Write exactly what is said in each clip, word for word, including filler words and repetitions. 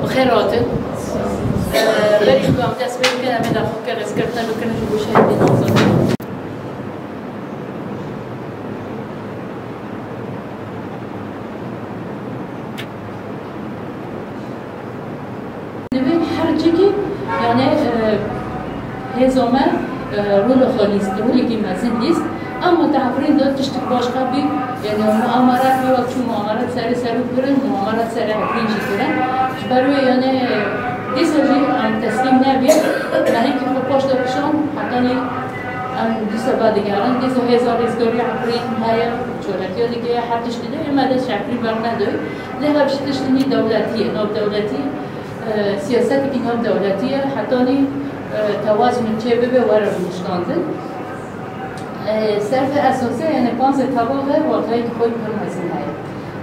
Bi xêr hatin. Berî ku em dest pê bikin, em ê daxwazkê rêzkirtina bikin ji bo şehîdên azadî. Divê her cihekî, yani, e, hêza me, e, rola xwe lîst, rolekî mezin lîst. Ama di Efrîn de tiştek başqa bî, yani, muamarat bî, wek çû muamarat serê Serok kirin, muamarat serê Efrîn jî kirin. Ji ber wê, yani, dîsa jî em teslîm nebîn, me hinkî xwe paş de kişand, hetanî em dîsa vedigerin, dîsa hêza rêzgarî Efrîn heye, çalakiya dike, her tiştî de, ema dest ji Efrîn bernedoy. Lê ev jî tiştî nî dewletî ye, navdewletî, e, siyasetekî navdewletî ye, hetanî, e, tewazun çê bibe were rûniştandin. E, ser vê esasê, yani panzê tebaxê watayekî xwe pir mezin heye.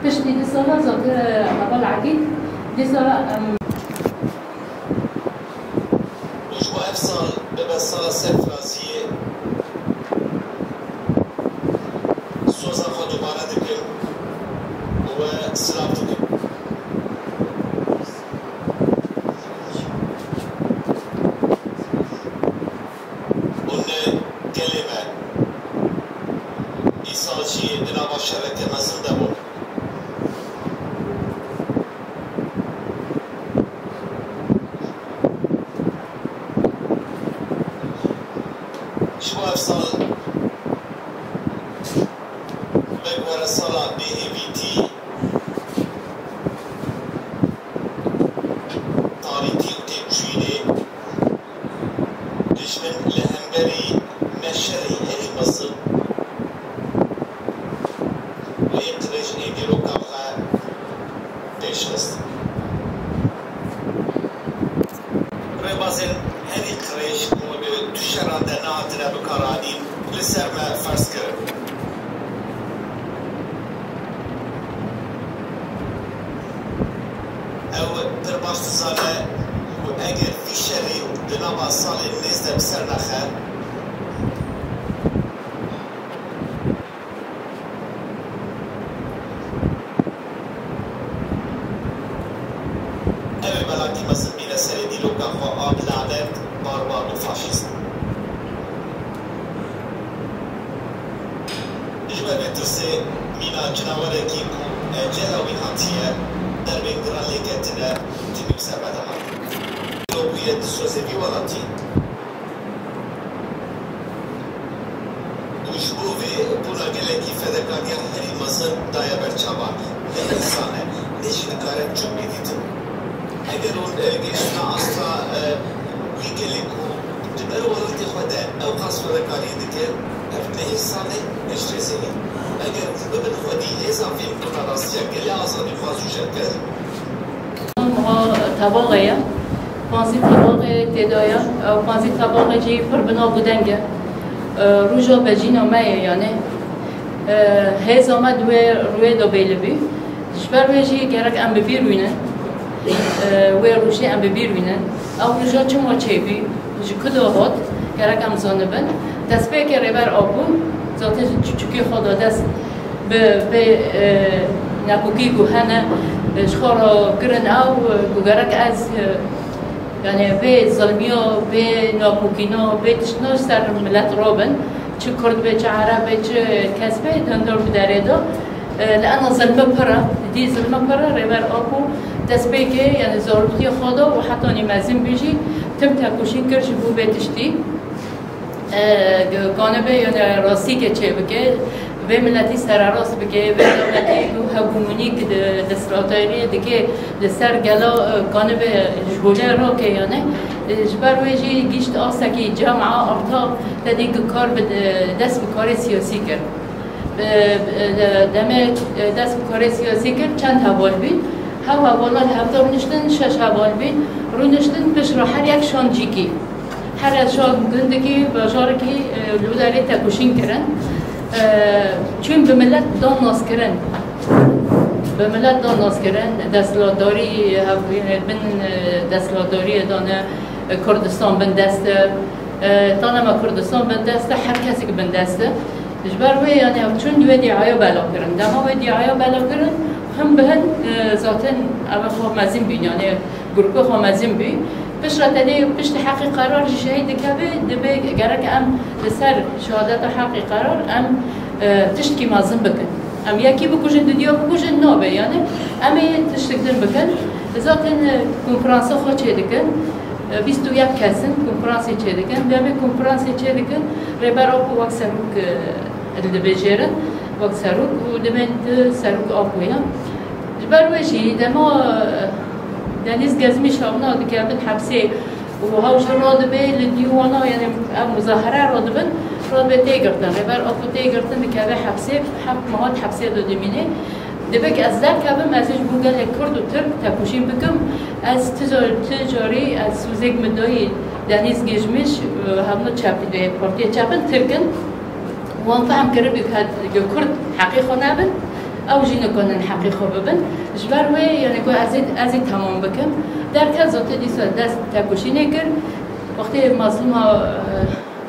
Piştî du sala zaten, e, heval Egîd, dîsa, em, Û ji bo ev sal bibe sala serfiraziyê, soza xwe dubare dikim û we silav dikim. Hûn gelê me îsal jî di nava şereke mezin de bûn. Ji bo ev sal wek were sala bêhêvîtî, tarîtî û têkoşînê, dijmin li hemberî me şerê herî mezin û ê qirêj ê dîroka xwe pêş xist. Rêbazên herî qirêj ku di du şeran de nehatine bikaranîn, li ser me ferz kirin. Ew pir baş dizane ku eger vî şerî di nava salên nêz de bi ser nexe, ew ê belakî mezin bîne serê dîroka xwe a bi lanet, barbar û faşîst. Ji ber vê tirsê mîna cinawerekî ku ecela wî hatiye, derbên giran lê ketine, timî bi ser me de hat. Dîrok bûye di sozê vî welatî. Û ji bo vê bona gelekî fedekariya herî mezin daye ber çavan. Ne însan e, ne jî dikare biçûk bê dîtin. Eger hûn, e, gihiştine asta, e, wî gelê ku di ber welatê xwe de ew qas fedekariyê dike, ev ne însan e, ne jî rêzê ye. Eger hûn bibin xwedî hêza fêhm kuna rastiya gelê azadîxwaz û jêkar, Niha tebaxê ye. Panzî tebaxê tê de ye. Ew panzî tebaxê jî pir bi nav û deng e. E, roja bejîna me ye, yanî, e, hêza me di wê rûyê de bêli bî. Ji ber wê jî gerek em bi bîr wînin. E, wê rojê em bi bîr wînin. Ew roja çima çêbî? Ji ku de hat, gerek em zanibin. Destpêkê Rêber Apo, zaten ji çûçikê xwe de dest bi vê, e, nakokî ku hene, e, ji xwe re kirin ew, e, ku gerek ez, e, yani vê zilmiya, vê nakokîna, vê tiştna ji ser milet rabin, çi kurd be, çi ereb be, çi kes be, dindor bi derê de. E, li ena zilme pir e, dî zilme pir e, Rêber Apo destpêkê, yani zaroktiya xwe de û hetanî mezin bî jî tim tekoşîn kir ji bo vê tiştî. E, ge-, ganibê, yani rastîkê çêbike, vê miletî sererast bike, vê dewletî ku hegemonîk di desthilatdariyê dike li ser gela, e, ganibê ji holê rake, yani, e, ji ber wê jî gihişt astekî cema arta tedî ku kar bi, e, dest bi karê siyasî kir. Bi, e, demê, e, dest bi karê siyasî kir, çend heval bî. Hev hevalan li hev de rûniştin, şeş heval bî. Rûniştin pişt re her yek şand cîkî. Her yek şand gundikî, bajarekî, e, li wê derê tekoşîn kirin. E, çûn bi milet dan naskirin. Bi milet dan naskirin, desthilatdarî, hev, bin, e, desthilatdariyê dane, e, Kurdistan bin dest e. E, tane me Kurdistan bin dest e, her kesek bin dest e. Ji ber wê, yani, ew çûn wê dîaya belav kirin. Dema wê dîaya belav kirin, Him bi hin, e, zaten ev xwe mezin bîn, yani grûpê xwe mezin bî. Piştre tenê piştî heqê qerar jî şehîd dikeve, dibe gerek em li ser şehadeta heqê qerar em, e, tiştkî mezin bikin. Em yekî bikujin, didiya bikujin nabe, yani em ê tiştik din bikin. Zaten, e, konferansa xwe çê dikin. E, bîst û yek kes in, konferansê çê dikin. Demê konferansê çê dikin, Rêber Apo wek serok, e, dibêjêrin, wek serok û demên di serok Apo ye. Ji ber wê jî dema, e, Denîz Gezmîş hewna dikevin hepsê û hew jî radibe li dîwana, yani ev muzahara radibin, radibe tê girtin. Rêber Apo tê girtin dikeve hepsê, heft meha di hepsê de dimîne. Dibe ku ez derkevim, ez ê ji bo gelê Kurd û Tirk tekoşîn bikim. Ez ti car, ti carî ez sozek min dayî Denîz Gezmîş, e, hevno çep, e, partiya çep in, Tirk in. Wan fehm kiribû ku Kurd heqê xwe nabin, ew jî nikanin heqê xwe bibin. Ji ber wê, yani ku ez ê, ez ê temam bikim. Derket, zotê dîsa dest tekoşînê kir. Wextê Mazlûma,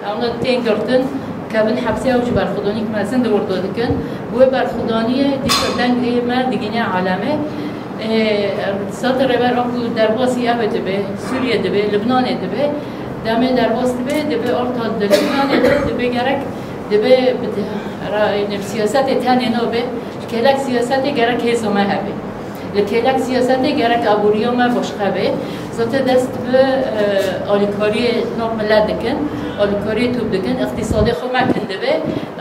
e, Ewna tên girtin, kevin hepsê ew ji berxwedanîk mezin di wir de dikin. Bi wê berxwedaniyê dîsa dengê me digîne alemê. Ê, Sata Rêber Apo derbasî ev ê dibe, Sûriye dibe, Libnanê dibe. Demê derbas dibe, dibe orta di Libnanê de, dibe gerek, dibe bi, ra-, yani siyasetê tenê nabe. Kêlek siyasetê gerek hêza me hebe. Li kêlek siyasetê gerek aboriya me başqe be. Zaten dest bi, e, alîkariyê nav milet dikin, alîkariyê top dikin, îqtîsadê xwe mekin dibe.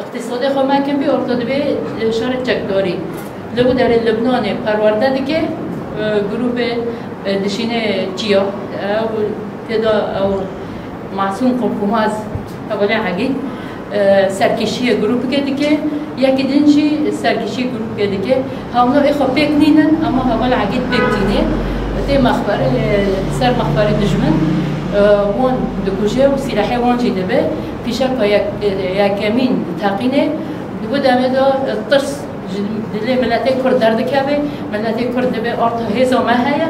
Îqtîsadê xwe mekin bî, orta dibe, e, şerê çekdarî. Li wî derê Libnanê perwerde dike, e, grûpê, e, dişîne çiya. Ew têda ew Masûm Qurqumaz, hevalê Egîd, e, serkêşiyê grûpikê dike, yekî din jî serkêşiyê grûpikê dike. Hewna ê xwe pêk nînin, ama heval Egîd pêk tîne. Tê mexberê, e, ser mexberê dijmin, e, wan dikuje û sîlehê wan jî dibe. Fîşeka yek-, e, yekemîn teqînê, di wî demê de, e, tirs Ji dilê miletê Kurd derdikeve, miletê Kurd dibe orta hêza me heye,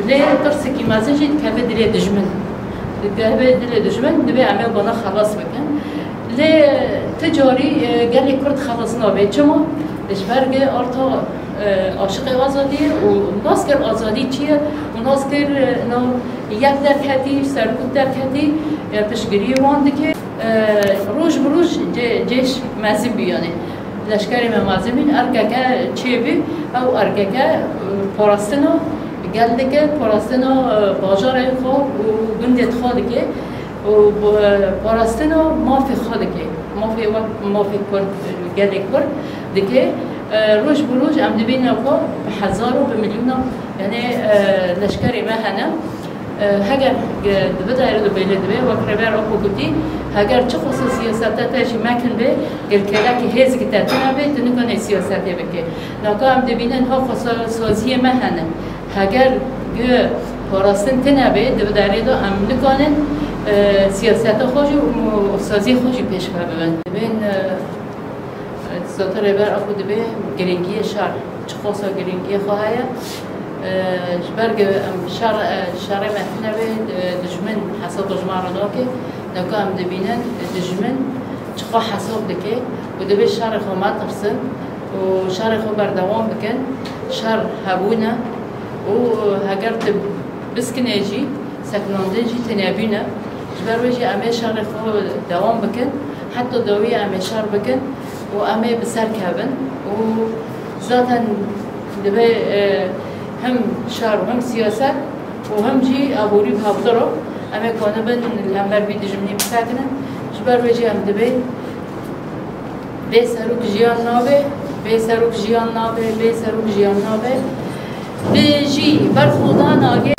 lê tirsekî mezin jî dikeve dilê dijmin. Dikeve dilê dijmin, dibe em ê wana xelas bikin. Lê ti carî, e, gelê Kurd xelas nabe. Çima? Ji ber ge orta, e, aşiqê azadî ye û nas kir azadî çi ye û nas kir, e, no, yek derketî, serkût derketî, e, piştgiriyê wan dike. E, roj bi roj cê-, cêş mezin bî, yani leşkerê me mezin bîn, erkeke çêbî, ew erkeke, e, parastina gel dike, parastina, e, bajarên xwe û gundê xwe dike û bi, e, parastina mafê xwe dike. Mafê wek mafê Kurd, e, gelê Kurd dike. E, roj bi roj em dibînin ku bi hezar û bi milyona, yani, e, leşkerê me hene. E, heger, e, di vê daîrê de bêle dibe, wek Rêber Apo gotî, heger çi xwesa siyaseta te jî mekin be, gel kêlekî hêzikî te tune be, tu nikanê siyasetê bike. Naka em dibînin ha xwesa saziyê me hene. Heger gi parastin tune be, di vê daîrê de em nikanin, e, siyaseta xwe jî û saziyê xwe jî pêş ve bibin. Dibên, e, Sata Rêber Apo dibe girîngiyê şer, çiqasa girîngiyê xwe heye. E, ji ber ge em şer, e, şerê me tune be, e, dijmin hesaba ji me re nake. Naka em dibînin, e, dijmin çiqa hesab dike û dibe şerê xwe metirsin û şerê xwe berdewam bikin. Şer hebûne û heger tu biskinê jî, sekinandin jî tune bîne. Ji ber wê jî em ê şerê xwe dewam bikin. Heta dawî em ê şer bikin û em ê bi ser kevin. Û zaten dibe, e, hem şer û hem siyaset û hem jî aborî bi hevdiro em ê kanibin li hember vî dijminî bisekinin. Ji ber wê jî em dibê bê serok jiyan nabe, bê serok jiyan nabe, bê serok jiyan nabe. Bi jî berxwedana ge